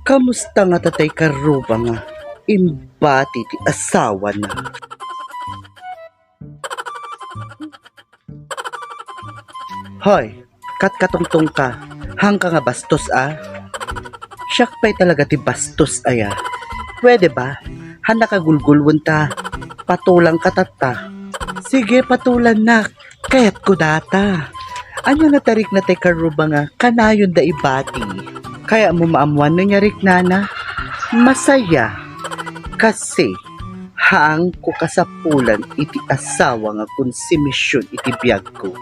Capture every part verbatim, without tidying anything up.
Kamusta nga tatay karruba nga imbati ti asawana? Hoy, katkatungtong ka. Hangka nga bastos a? Siak pay talaga ti bastos aya. Pwede ba? Hannaka gulgulwen ta. Patulang ka tatta. Sige, patulannak. Kayatko data. Ania nga tarikna tay karruba nga kanayon da ibati? Kayatmo maammuan no ania riknana? Masaya. Kasi, haanko kasapulan iti asawa nga konsumision iti biagko.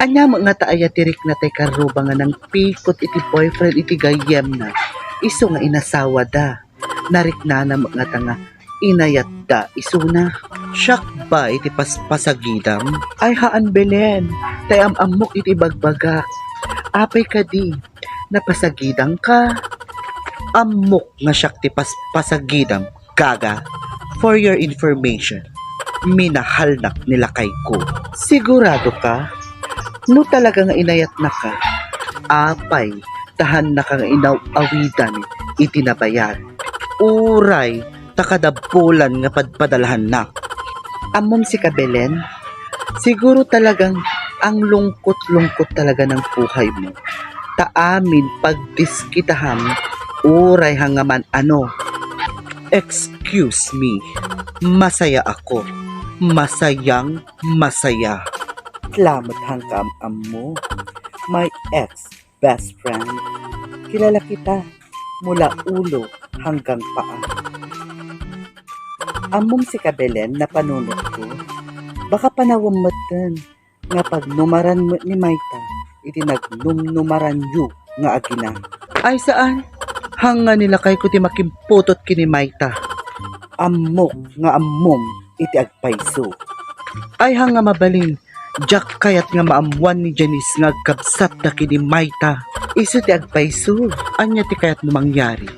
Ania met ngata aya ti rikna tay karruba nga nangpikot iti boyfriend iti gayyemna, isu nga inasawada? Nariknana met ngata nga inayatda isuna. Siak ba iti paspasagidam? Ay haan, Belen, tay am-ammok iti bagbagak. Apay kadi, napasagidangka? Ammok nga siak ti paspasagidam, gaga. For your information, minahalnak ni lakayko. Sigurado ka? No talaga nga inayatnaka, apay, ta hannaka nga inaw-awidan iti nabayag. Uray, ta kadabulan nga padpadalhannak. Ammom sika, Belen? Siguro talagang ang lungkot-lungkot talaga ng buhay mo. Ta amin pagdiskitaham, uray hangaman ano. Excuse me. Masaya ako. Masayang masaya. Salamat hangkam ammo. My ex best friend. Kilala kita mula ulo hanggang paa. Ammom sika, Belen, na panunot ko. Baka panawem metten nga pagnumaran met ni Mayta iti nagnumnumaranyo nga agina. Ay saan? Hanga ni lakayko ti makimputot ken ni Mayta. Ammok nga ammom iti agpayso. Ay hanga mabalin, diak kayat nga maammuan ni Janice nga agkabsatda ken ni Mayta. Isu ti agpayso. Ania ti kayatmo mangyari?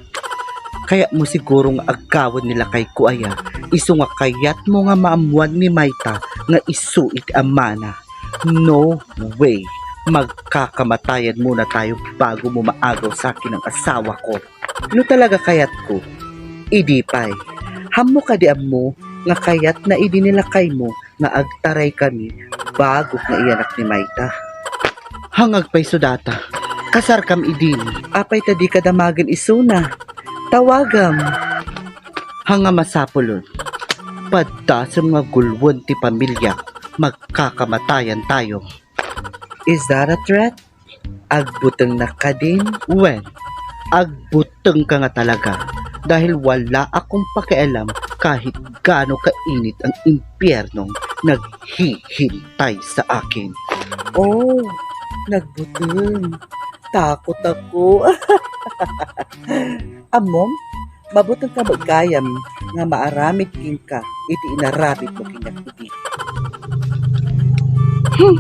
Kayatmo siguro nga aggawen ni lakayko aya, isu nga kayatmo nga maammuan ni Mayta nga isu iti amana. No way. Magkakamatayan muna tayo bago mo maagaw sa akin ang asawa ko. No talaga kayatko, idi pay. Hammo kadi ammo nga kayatna idi ni lakaymo nga agtaray kami bago nga iyanak ni Mayta. Hangagpayso data. Kasarkam idin. Apay ta dika damagen isuna? Tawagam. Hanga masapulon. Padasem nga gulwen ti pamilya, magkakamatayan tayo. Is that a threat? Agbuteng na kadin? Wen, agbuteng ka nga talaga dahil wala akong pakialam kahit gaano kainit ang impyernong naghihintay sa akin. Oh, nagbuteng. Takot ako. Ammom, mabuteng ka met gayam nga maaramid kenka iti inaramid mo kaniak idi. Hmm,